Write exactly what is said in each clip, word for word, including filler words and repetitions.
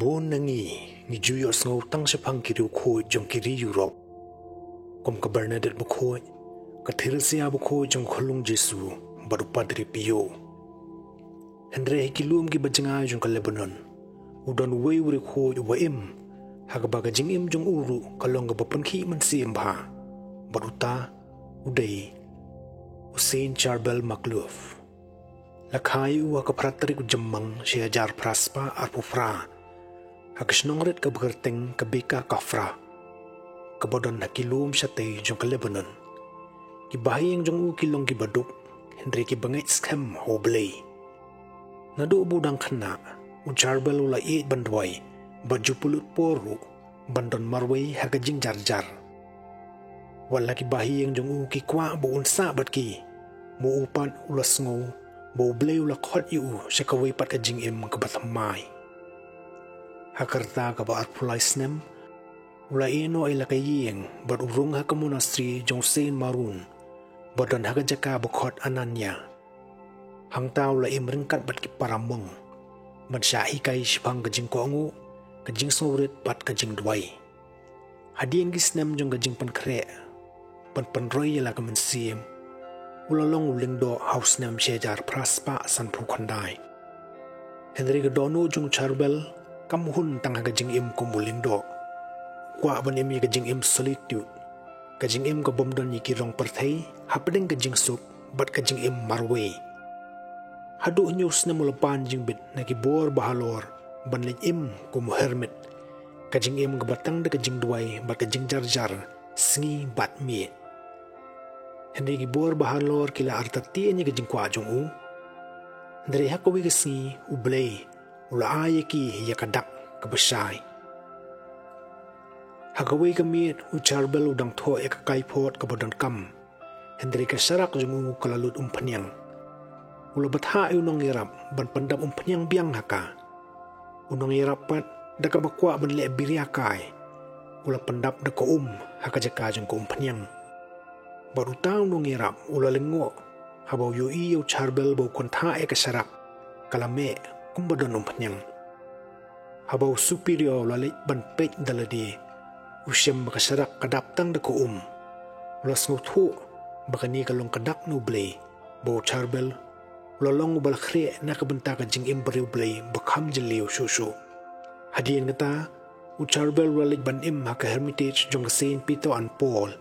Bun na ngi ngi ju ïohsngew tang shaphang ki riewkhuid jong ki ri Europe, kum ka Bernadette Bakhuid, ka Theresia Bakhuid jong ka Khunlung Jisu, bad u Padre Pio. Hynrei ha ki lum kiba jngai jong ka Lebanon, u don uwei u riewkhuid uba im, ha kaba ka jingim jong u ruh ka long kaba pynkhih mynsiem bha. Bad uta u dei u Saint Charbel Makhlouf. La kha ïa u ha ka phra tarik u Jymmang, shi hajar phra spah arphew phra, ha ka shnong rit kaba kyrteng ka Beka Kafra, kaba don ha ki lum shatei jong ka Lebanon. Ki bahaïing jong u ki long kiba duk, hynrei kiba ngeit skhem ha U Blei. Naduh ba u dang khynnah, u Charbel u la ïeit ban duwai, bad ju pynlut por ruh ban don marwei ha ka jingjarjar. Wat la ki bahaïing jong u ki kwah ba un sah bad ki, ma u pat u la sngew ba U Blei u la khot ïa u sha kawei pat ka jingim kaba thymmai. Ha ka rta kaba arphew lai snem, u la ïehnoh ïa la ka ïing bad u rung ha ka monastery jong Saint Maroun, ba don ha ka jaka ba khot Ananya. Hangta u la im ryngkat bad ki para monk, ban shah hikai shaphang ka jingkohnguh, ka jingsngewrit bad ka jingduwai. Hadien ki snem jong ka jingpynkhreh ban pynroi ïa la ka mynsiem, u la long u lyngdoh ha u snem shi hajar phra spah sanphew khyndai. Hynrei ka dohnud jong u Charbel kam hun tang ha ka jingim kum u lyngdoh. U kwah ban im ïa ka jingim solitude, ka jingim kabym don ïa ki rong pyrthei, hapdeng ka jingsuk bad ka jingim marwei. Haduh hynñiew snem u la pan jingbit na ki bor bahalor ban leit im kum u hermit, ka jingim kaba tang da ka jingduwai bad ka jingjarjar sngi bad miet. Hynrei ki bor bahalor ki la artatien ïa ka jingkwah jong u. Hynrei ha kawei ka sngi U Blei u la ai ïa ki ïa ka dak kaba shai. Ha kawei ka miet u Charbel u dang thoh ïa ka kaiphod kaba donkam, hynrei ka sharak jong u ka la lut umphniang. U la bthah ïa u nongïarap ban pyndap umphniang biang ha ka. U nongïarap pat, da kaba kwah ban leh biria kai, u la pyndap da ka um ha ka jaka jong ka umphniang. Bad uta u nongïarap u la lyngngoh haba u ïohi ïa u Charbel ba u kynthah ïa ka sharak, ka la meh kumba don umphniang. Haba u superior u la leit ban peit da lade, u shem ba ka sharak ka dap tang da ka um. U la sngewthuh ba kane ka long ka dak na U Blei, ba u Charbel u la long uba la khreh na ka bynta ka jingim bariewblei ba kham jylliew shuh shuh. Hadien kata, u Charbel u la leit ban im ha ka Hermitage jong ka Saint Peter and Paul,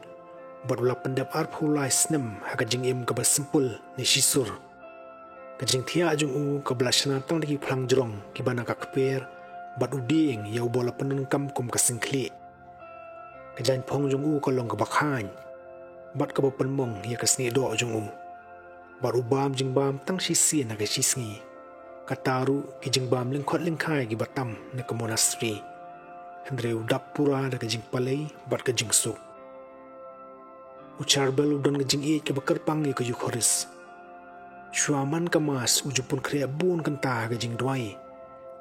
bad u la pyndep arphew lai snem ha ka jingim kaba simple ne shisur. Ka jingthiah jong u kaba la shna tang da ki phlang jrong kiba na ka kper, bad u dieng ïa uba la pyndonkam kum ka singkhlieh. Ka jaiñphong jong u ka long kaba khaiñ, bad kaba pynmong ïa ka sniehdoh jong u. Bad u bam jingbam tang shisien ha ka shisngi. Kata ruh ki jingbam lyngkhot lyngkhai kiba tam na ka monastery. Hynrei u dap pura da ka jingpalei bad ka jingsuk. U Charbel u don ka jingïeit kaba kyrpang ïa ka Eukharist. Shuwa man ka Mass u ju pynkhreh bun kynta ha ka jingduwai.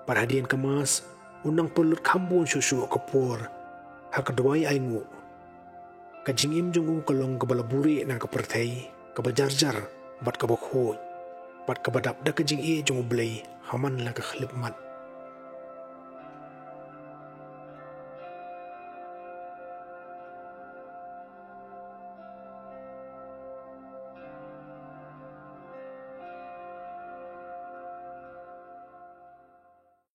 Bad hadien ka Mass, u nang pynlut kham bun shuh shuh ka por ha ka duwai ainguh. Ka jingim jong u ka long kaba la buhrieh na ka pyrthei, kaba jarjar, bad kaba khuid, bad kaba dap da ka jingïeit jong U Blei ha man la ka khyllipmat.